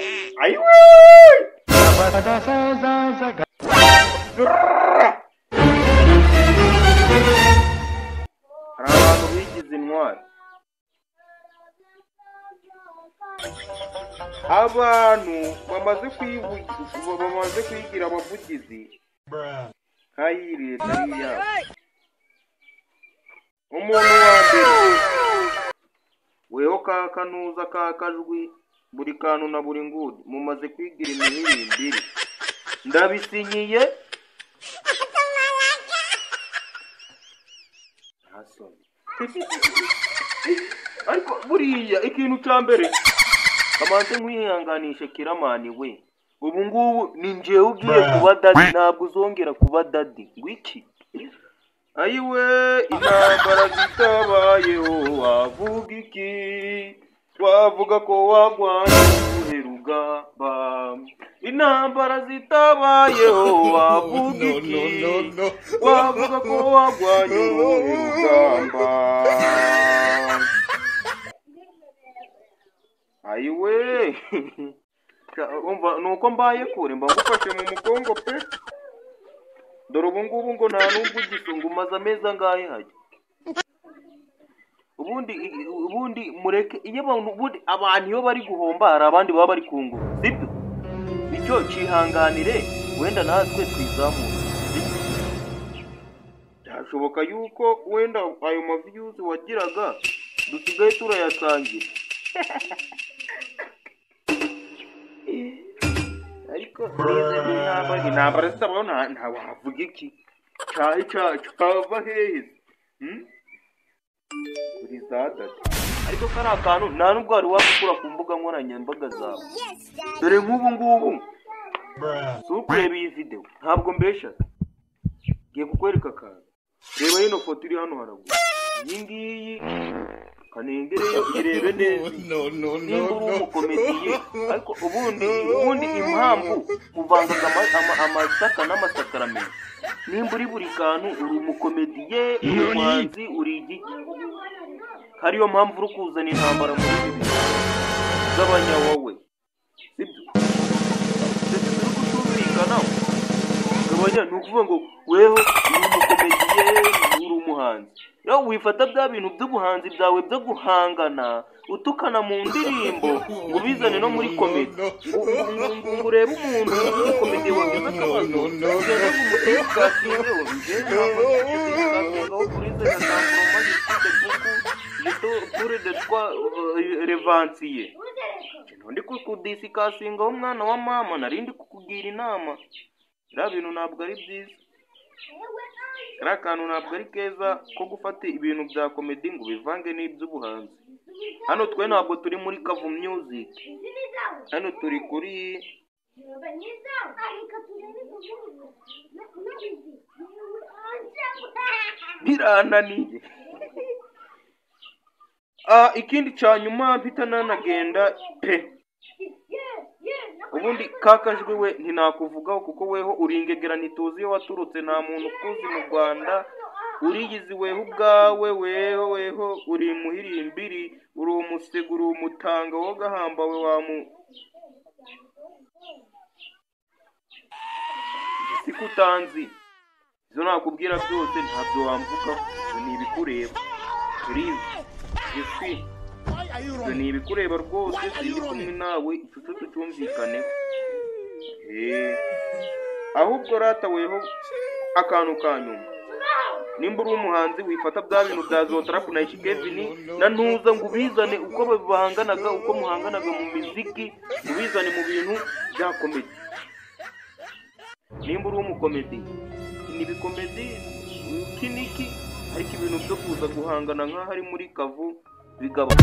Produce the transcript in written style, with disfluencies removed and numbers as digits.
Ayiwe! Hari abantu bigize intwari. Abantu bamaze kwigira abavugizi nk'ayi leta ari iyabo. Umuntu wa mbere weho ka kanuza ka kajwi buri kantu na buri nguni mumaze kwigira imihirimbiri ndabisinyiye. Ariko buriya ikintu cya mbere kamanze nkwihanganishe Kiramani we, ubu ngubu ni njyewe ugiye kuba dadi, ntabwo uzongera kuba dadi. Ngwiki? Ayiwe, intambara zitabayeho wavuga iki? Wavuga ko wagwanye uruhe rugamba? Intambara zitabayeho wavuga iki? Wavuga ko wagwanye uruhe rugamba? Ayiwe, umva nuko mbaye kure mba ngufashe mu mugongo pe. Dore ubu ngubu ngo nta nubwo ugisunga, umaze amezi angahe hajya? Ubundi mureke iyo abantu iyo bari guhomba hari abandi baba bari kunguka, sibyo? Icyo cihanganire wenda natwe twizamure. Byashoboka yuko wenda ayo ma views wagiraga dusigaye turayasangira. Ariko intambara zitabaho nta wavuga iki? Cava hehe? Kuri za dada. Ariko kari akantu nta nubwo wari wagukura ku mbuga nkoranyambaga zawe. Dore nk'ubu ngubu si ukureba iyi video ntabwo mbesha, ngiye kukwereka akantu. Reba ino foto iri hano haraguru, iyi ngiyi kanengereyo irebe neza nimba uri umukomediye. Ariko ubundi impamvu uvangaga amasaka n'amasakaramentu, nimba uri buri kantu uri umukomediye, uri umuhanzi, uri igiki, hariyo mpamvu uri kuzana intambara muri ibi bintu z'abanyawowe, sibyo? Ndetse turi kutumvikana gabanya, ni ukuvuga ngo weho uri umukomediye, uri umuhanzi. Rero wifata bya bintu by'ubuhanzi byawe byo guhangana utukana mu ndirimbo ngo ubizane no muri komedi, ngo urebe umuntu muri komedi wagize akabazo ugende ngo umutere kasingeho. Njyewe ntabwo kasingeho kuri ze na tamporoma pure de twa revansiye. Ndi kukudisikasingaho umwana wa mama, nari ndi kukugira inama. Biriya bintu ntabwo ari byiza, kariya kantu ntabwo ari keza ko gufata ibintu bya komedi ngo ubivange n'iby'ubuhanzi. Hano twe ntabwo turi muri Kavu Music, hano turi kuri birananiye. Ikindi cya nyuma mpita nanagenda pe. Ubundi kakajwe we ntinakuvugaho kuko weho uringegera ntituzi iyo waturutse, nta muntu ukuzi mu Rwanda, uriyizi weho ubwawe, weho weho uri muhirimbiri, uri umusego, uri umutanga wo gahamba we wa mu sikutanzi. Izo nakubwira byose ntabyo wamvugaho, ni ibikureba. Please, je ibyo ni ibikureba rwose, sindi kumwe nawe, icucu tucyumvikaneho. Ahubwo rata weho akantu ka nyuma, nimba uri umuhanzi wifata bya bintu bya Zotrap na Kevin na ntuza ngo ubizane uko bahanganaga, uko muhanganaga mu miziki, ubizane mu bintu bya komedi. Nimba uri umukomedi ni ibikomedi kiniki, ariko ibintu byo kuza guhangana nk'aho ari muri Kavu bigaba.